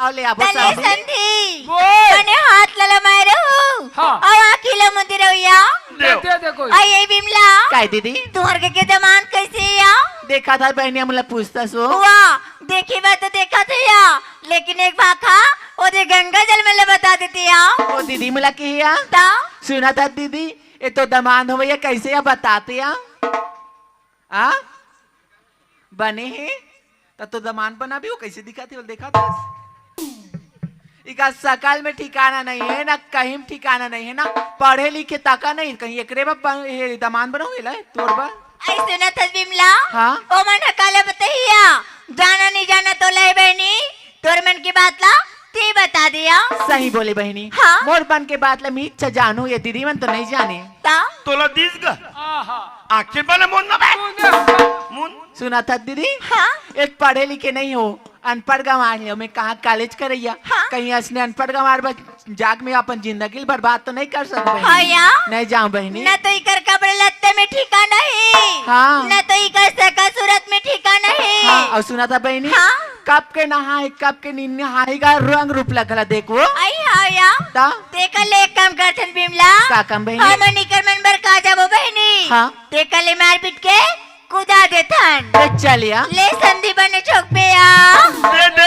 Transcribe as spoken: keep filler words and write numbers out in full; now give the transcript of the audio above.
अउ ले आबो तले समधी। समधी। बोल। बने हाथ ला लमाए रहू। हाँ। अउ आँखी ला मुंदी रहू या। दे, दे, दे कोई। अउ ये बिमला। काय दीदी? तुहर के, के दमांद कैसे या? देखा था बहिनी, हमला पूछता सो। वाह, देखी बात तो देखा थे या, लेकिन एक बात हा, वो दे गंगा जल में ले बता देती या। ओ दीदी, मोला के या? ता? सुना था दीदी, ये तो दमांद हो भैया, कैसे या बताते या? आ? बने हे? त तो दमांद बना भी हो, कैसे दिखा थे, देखा था? इका सकल में ठिकाना नहीं है ना, कहीं में ठिकाना नहीं है ना, पढ़े लिखे तका नहीं, कहीं एकरे बा बन-, ये दमांद बनाओ, ये ले, तोर बा। ऐसे न था बिमला, हाँ? ओ मन हकाले बतहिया, जाना नहीं जाना तो ले बहनी, तोर मन की बात ला, ती बता दिया। सही बोले बहनी। हाँ? मोर मन के बात ला मीच जानू, ये दीदी मन तो नहीं जाने। ता? तोला दिस ग। आहा। आखिर बने मुन न बे। मुन। मुन। सुना था दीदी? हाँ? एक पढ़े लिखे नहीं हो, अनपढ़ गंवार हो, मैं कहाँ कॉलेज करैया? हाँ। कहीं असने अनपढ़ गंवार बस जाग में अपन जिंदगी बर्बाद तो नहीं कर सकबे? हाँ या? नहीं जाऊं बहनी। न तो इकर कपड़े लत्ते में ठिकाना है, हाँ। न तो इकर सकल सूरत में ठिकाना है। हाँ, अउ सुना था बहनी? हाँ। कब के नहाए, कब के नी नहाए का रंग रूप लगला देखो। आई हाँ या? ता? तेकर ले एक काम करथन बिमला। का काम बहनी? हम इकर मन बर का जाबो बहनी? हाँ। तेकर ले मार पीट के कुदा देथन। ए, चल या। ले समधी बने छोक पे आ। दे, दे,